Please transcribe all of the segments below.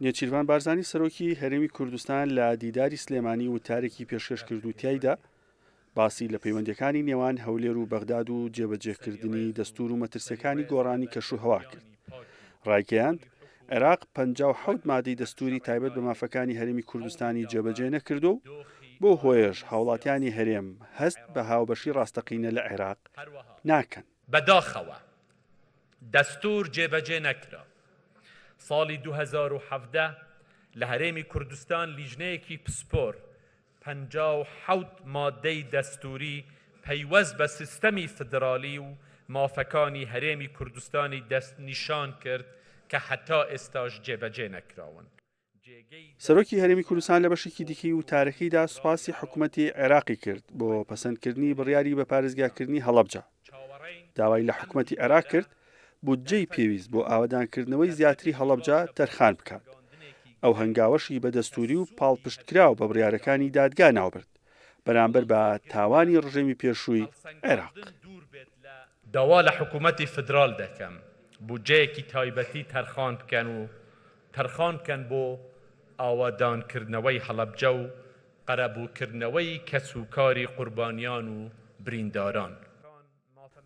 نێچیرڤان بارزانی سەرۆکی هەرێمی کوردستان لە دیداری سلێمانی وتارێکی پێشکەش کرد و تیایدا باسی لە پەیوەندیەکانی نێوان هەولێر و بەغداد و جێبەجێکردنی دەستور و مەترسیەکانی گۆڕانی کەشوهەوا کرد. ڕایگەیاند، عێراق 57 مادەی دەستوری تایبەت بە مافەکانی هەرێمی کوردستانی جێبەجێ نەکردووە و بەو هۆیەش هاوڵاتیانی هەرێم هەست بە هاوبەشی ڕاستەقینە لە عێراق ناکەن. بەداخەوە دەستوور جێبەجێ نەکرا. ساڵی 2017 لە هەرێمی کوردستان لیژنەیەکی پسپۆر 57 مادەی دەستووری پەیوەست بە سیستەمی فیدرالی و مافەکانی هەرێمی کوردستانی دەستنیشان کرد کە هەتا ئێستاش جێبەجێ نەکراون. سەرۆکی هەرێمی کوردستان لە بەشێکی دیکەی وتارەکەیدا سوپاسی حکومەتی عێراقی کرد بۆ پەسەندکردنی بڕیاری بە پارێزگاکردنی هەڵەبجە. داوای لە حکومەتی عێراق کرد بودجەی پێویست بۆ ئاوەدانکردنەوەی زیاتری هەڵەبجە تەرخان بکات. ئەو هەنگاوەشی بە دەستووری و پاڵپشتکراو بە بڕیارەکانی دادگا ناوبرد بەرامبەر بە تاوانی ڕژێمی پێشووی عێراق. داوا لە حکومەتی فیدرال دەکەم بودجەیەکی تایبەتی تەرخان بکەن و تەرخان بکەن بۆ ئاوادانکردنەوەی هەڵەبجە و قەرەبووکردنەوەی کەسوکاری قوربانیان و برینداران.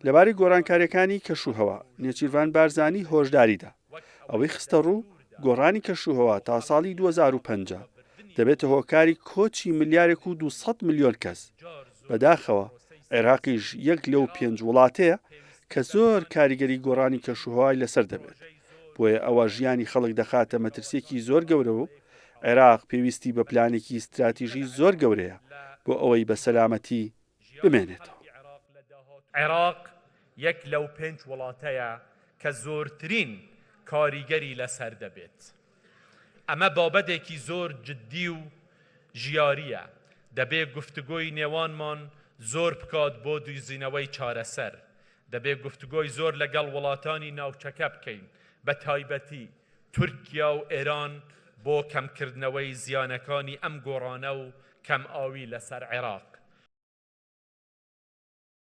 لەبارەی گۆڕانکارییەکانی کەشوهەوا، نێچیرڤان بارزانی هۆشداریدا، ئەوەی خستەڕوو، گۆڕانی کەشوهەوا تا ساڵی 2050 دەبێتە هۆکاری کۆچی ملیارێک و 200 ملیۆن کەس، بەداخەوە عێراقیش یەک لەو پێنج وڵاتەیە کە زۆر کاریگەری گۆڕانی کەشوهەوای لەسەر دەبێت، بۆیە ئەوە ژیانی خەڵک دەخاتە مەترسییەکی زۆر گەورەوە و عێراق پێویستی بە پلانێکی ستراتیژی زۆر گەورەیە بۆ ئەوەی بە سەلامەتی بمێنێتەوە. عێراق یەک لەو پێنج وڵاتەیە کە زۆرترین کاریگەری لەسەر دەبێت. ئەمە بابەتێکی زۆر جددی و ژیارییە، دەبێ گفتوگۆی نێوانمان زۆر بکات بۆ دۆزینەوەی چارەسەر. دەبێ گفتوگۆی زۆر لەگەڵ وڵاتانی ناوچەکە بکەین، بە تایبەتی تورکیا و ئێران بۆ کەمکردنەوەی زیانەکانی ئەم گۆڕانە و کەمئاوی لەسەر عێراق.